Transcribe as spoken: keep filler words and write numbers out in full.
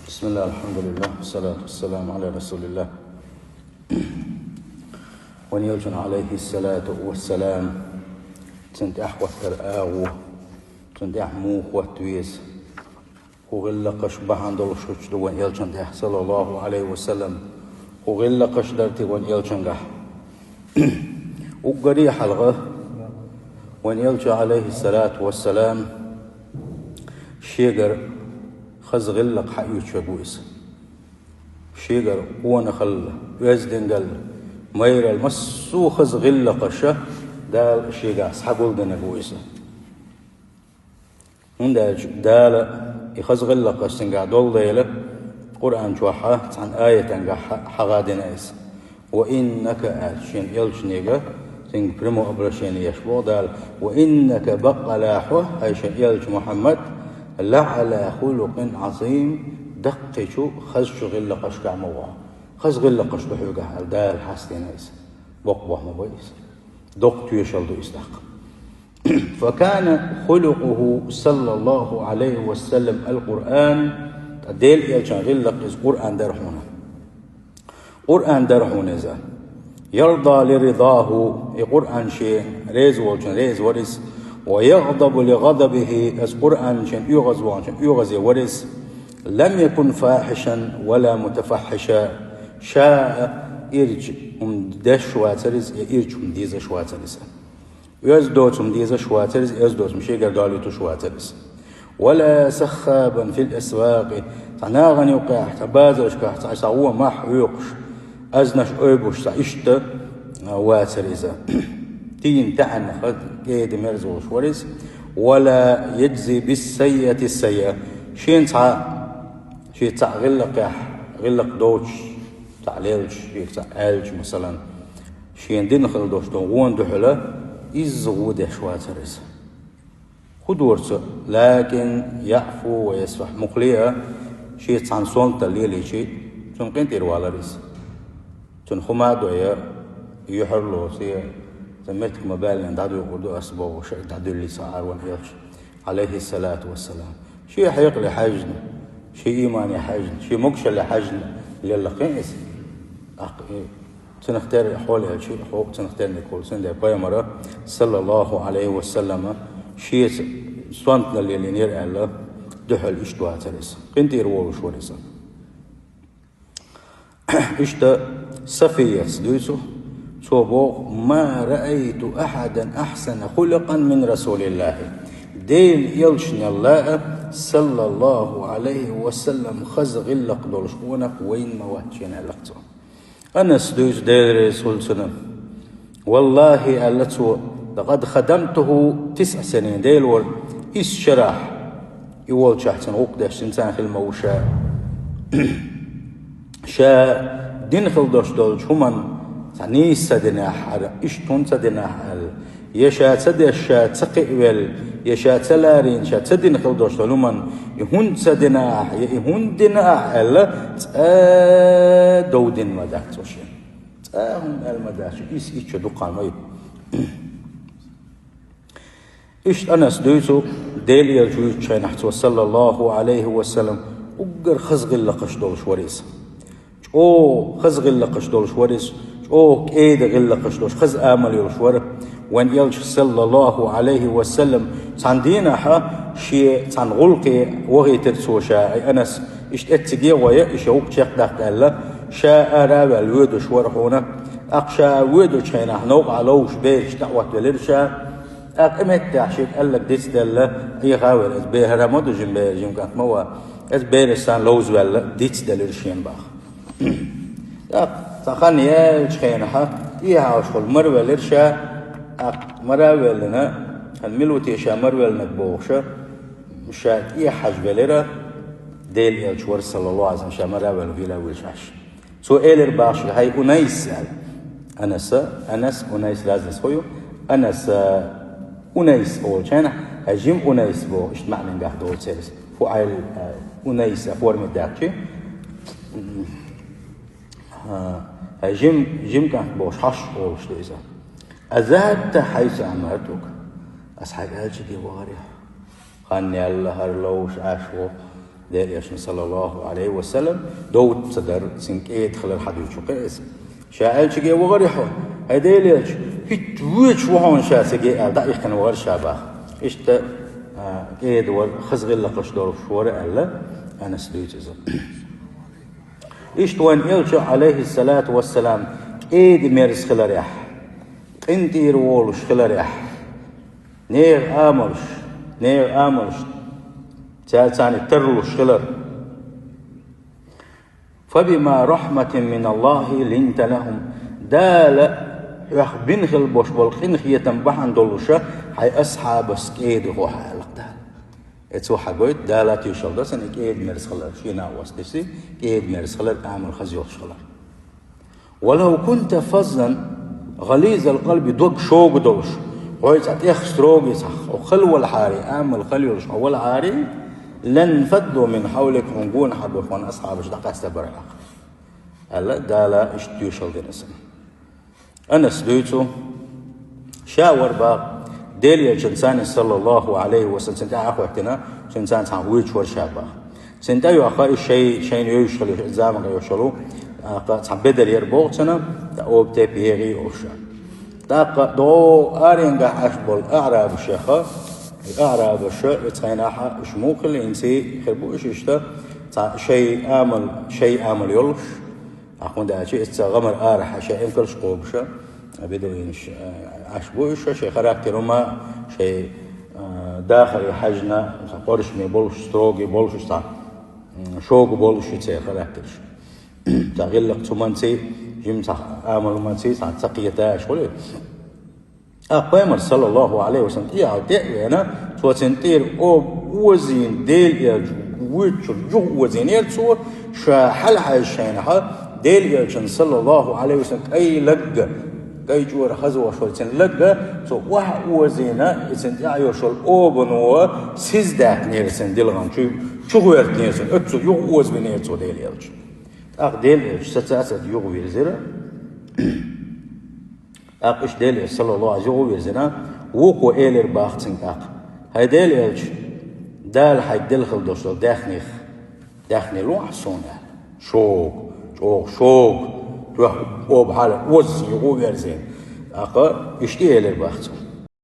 بسم الله، الحمد لله، والصلاة والسلام على رسول الله. Вайн элчан, عليه الصلاة والسلام, цун тӀехьа хӀоттар агӀо, цун тӀехьа муха хӀотта веза, хӀун гӀиллакхаш бахьан долуш хӀуттуш ду вайн элчан тӀехьа, صلى الله عليه وسلم, хӀун гӀиллакхаш дара те вайн элчангахь. Уггаре хьалха вайн элча, عليه الصلاة والسلام, шегара хаза гӀиллакх хьаоьцуш верг ву иза. Шегара къонахалла, оьздангалла, майралла, массо а хаза гӀиллакхаш Дала шегахь схьагулдинарг ву иза. ХӀунда аьлча Дала и хаза гӀиллакхаш цуьнгахь долу дела, Къуръан чохь цхьана аятангахь хьа-, хьагӀадина иза. «وإنك», аьлла, шен элчанега, цуьнга прямое обращение еш боху Дала, «وإنك», баккъалла хьо, хӀай шен элча Мухьаммад, «لعلى خلق عظيم», даккхийчу хазачу гӀиллакхашкахь ма ву хьо. Хаза гӀиллакхаш ду хьоьгахь аьлла, Дала хьастийна иза. Боккха бохам бу иза. Доккха тоьшалла ду иза тӀаккха. «فكان خلقه صلى الله عليه وسلم القرآن», ткъа Делан элчан гӀиллакх иза Къуръан дара хьуна. Къуръан дара хьуна иза. «يرضى لرضاه», и Къуръан шен реза волчун реза вара иза. «ويغضب لغضبه», иза Къуръан шен оьгӀаз волчун оьгӀазе вара иза. «لم يكن فاحشا ولا متفحشا», ша а ирча хӀума деш вацара иза, я ирча хӀума дезаш вацара иза. Оьзда доцу хӀума дезаш вацара иза, оьзда доцу хӀума шегара долуьйтуш вацара иза. «ولا سخابا في الأسواق», цхьа нахана юккъехь, цхьа базаршкахь, цхьа, цхьа вон мах хьоькхуш, азнаш ойбуш, цхьа иштта, а, вацара иза. Дийна тӀаьхьенах кӀеда-мерза волуш вара иза. «ولا يجزي بالسيئة السيئة». Шена цхьа, шен цхьа гӀиллакхехь, гӀиллакх доцуш, цхьа лелча, шега цхьа аьлча, масалан, шена дина хила долуш долу вон дуьхьала изза вон деш вацара иза. ХӀун дора цо? «لكن يعفو ويصفح». Мукъале а, шеца цхьана сонталла лелийча, цунна къинтӀера валара иза. Цунна хӀума а дой, юьхьарлоций, цхьа меттиг ма-баьллина дӀадуьйгӀур ду ас бохуш, дӀадуьллий цхьа Ӏар вайн элча, عليه الصلاة والسلام. Шен хьекъале хьаьжна, шен иймане хьаьжна, шен могушалле хьаьжна лелла кхин иза. ТӀаккха и цунах тера хьолаелча, хьо-, цунах терниг хуьлу, цундела пайхамара, صلى الله عليه وسلم, шеца сонталла лелийнера аьлла, дуьхьал иштта вацара иза. КъинтӀера волуш вара иза. Иштта Сафияс дуьйцу, цо боху: «ما رأيت أحدا أحسن خلقا من رسول الله». Делан элчанел а, صلى الله عليه وسلم, хаза гӀиллакх долуш къонах вайна ма вац шена, аьлла цо. Анас дуьйцу, Дела реза хуьлда цунна. «والله», аьлла цо, «لقد خدمته تسع سنين», Дела волу, исс шарахь и волчохь цунна гӀуллакх деш, цуьнца хила ма ву ша. Ша дина хила долуш долчу хӀуманна цхьа нийса ца дина ахь, хӀара иштта хӀунда ца дина ахь аьлла, я ша ца деш ша ца кхиавелла, я ша ца ларийна ша ца дина хила долуш долу хӀуманна и хӀунда ца дина ахь, я и хӀунда дина ахь аьлла, цкъа дов дина ма дац цо шена. Цкъа а хӀума аьлла ма дац, иза итт шо дукха ма ю. Иштта Анас дуьйцу, Делан элча вуьйцучу хенахь цо, صلى الله عليه وسلم, уггар хаза гӀиллакхаш долуш вара иза. ЧӀогӀа хаза гӀиллакхаш долуш вара иза, чӀогӀа кӀеда гӀиллакхаш долуш, хаза амал йолуш вара вайн элча, صلى الله عليه وسلم. Цхьана дийнахь шен цхьана гӀуллакхе вахийтира цо ша, ай Анас, иштта эцциге а гӀой, и шен гӀуллакх чекхдаккха аьлла, ша ара а ваьлла воьдуш вара хьуна. ТӀаккха ша воьдучу хенахь новкъахь ловзуш бераш дӀахӀоттавелира ша. ТӀаккха и меттехь шега аьлларг дицделла, Ӏеха а велла, иза бер хӀара ма ду, жима бер, жима кӀант ма ву, иза бераш санна ловзаваьлла, дицделира шена боху. ТӀаккха цхьа хан яьллачу хенахь, тӀехьа Ӏаш хуьлу, мара велира ша, тӀаккха мара а веллина, хан мила ву те ша мара веллинарг бохуш, ша тӀехьа хьажа велира, Делан элча вара, صلى الله عليه وسلم, ша мара а велла, вийла а вуьйлуш Ӏаш. Цо элира боху шега: «ХӀай, Унайс», аьлла. Анаса, Анас, Унайс разница хӀун ю? Анаса, Унайс олучу хенахь, хӀай, жима Унайс боху, иштта маьӀнехь долу церас. ФуӀайл, а, Унайс а форме даьхчи. А, хӀай, жим-, жима кӀант бохуш, хьош олуш ду иза. «أذهبت حيث أمرتك». Ас хьайга аьллачуьнга вахарий хьо? Хан яьлла, хӀара ловзуш Ӏаш ву. Делан Элчанна, саллаллаху Ӏалайхи ва саллам, довда ца дар, цуьнан кӀеда хилар хьадуьйцуш хилла иза. Ша аьллачуьнга вахарий хьо, хӀай Делан Элча, хӀинца воьдуш ву хьуна ша цига аьлла, дӀаихкина вахара ша боху. Иштта, а, кӀеда вара, хаза гӀиллакхаш долуш вара аьлла, Анаса дуьйцу иза. Иштта вайн Элча, Ӏалайхиссалату вассалам, кӀеда-мерза хиларехь, къинтӀера волуш хиларехь, нехан амалш, нехан амалш, цаьрца царна тарлуш хилар. «Фабима рахьматин миналлахи линта лахум». Дала хьох бина хила болуш болу къинхетам бахьана долуша хьайн асхьабашца кӀеда ву хьо аьлла Дала. Эцо хьагойту, Дала тоьшалла до сан и кӀеда-мерза хилар, шен накъосташца кӀеда-мерза хилар, амал хаза йолуш хилар. «Валав кунта фаззан гӀализал къалби», дог шога долуш, хьо цхьа тӀех строгий, цхьа хьо хала валахьара, амал хала йолуш хьо валахьара, «ланфадду мин хьавлик», хьуна гонахьара болу хьуна асхьабаш дӀакъаьста бара хьох, аьлла, Дала иштта тоьшалла дина сан. Анаса дуьйцу, ша вара боху, Делан Элчанца цхьаьна, саллаллаху Ӏалайхи ва саллам, цуьнан тӀаьхьа а хӀоьттина, цуьнца цхьаьна вуьйцуш вара ша боху. Цуьнан тӀе а йоьхна, и шай, шайна евзаш хилла, заманахь йолуш йолу, тӀаккха цхьа бедар яра боху цуьнан, тӀаккха оба тӀе пхьегӀа йолуш. ТӀаккха догӀу аренгахь Ӏаш болу аӀрабаш яха, и аӀрабаша, и цхьайнахьа, уьш муха хилла, хӀинца хир бу уьш иштта, цхьа шай амал, шай амал йолуш, ТӀаккха хӀунда аьлча иза ца гӀамар арахьа шайн эмкалш кхобуша, бедуинаш, э, Ӏаш бу уьш, шайн характер хӀума, шайн, э, дахаре хьаьжна, къорашаме болуш, строгий болуш уьш цхьа, м, шога болуш ю церан характерш. Цхьа гӀиллакх цу манций, жима цхьа амал манций, цхьа ца кхета аьлла хуьлу. ТӀаккха Пайхамар, саллаллаху Ӏалайхи ва саллам, тӀехьа тӀе а веана, цо цуьнан тӀера оба озийна, Делан Элча вуьйцучуьра юха озийнера цо, ша хьалахьаьжча шайнахьа, Делан Элчанан, саллаллаху Ӏалайхи ва саллам, кӀай лаг, кӀай чӀора хаза волуш волу цуьнан лаг, цо охьа озийна, и цуьнан тӀехь йолуш волу обано сиз даьккхинера цуьнан дилхана, чу, чу гӀоьртинера цуьнан, оццул юха озавинера цо Делан Элча. ТӀаккха Делан Элча сацацара юха вирзира. ТӀаккха иштта Делан Элча, саллаллаху Ӏалайхи ва саллам, юха вирзина, вукхо элира боху цуьнга тӀаккха: «ХӀай Делан Элча, Дала хьайга делла хила долуш долу даьхнех, даьхне лохьа суна», – аьлла. Шога, чӀогӀа шога, тоьхна оба хьала озза юха верзина. ТӀаккха иштта элира боху цо: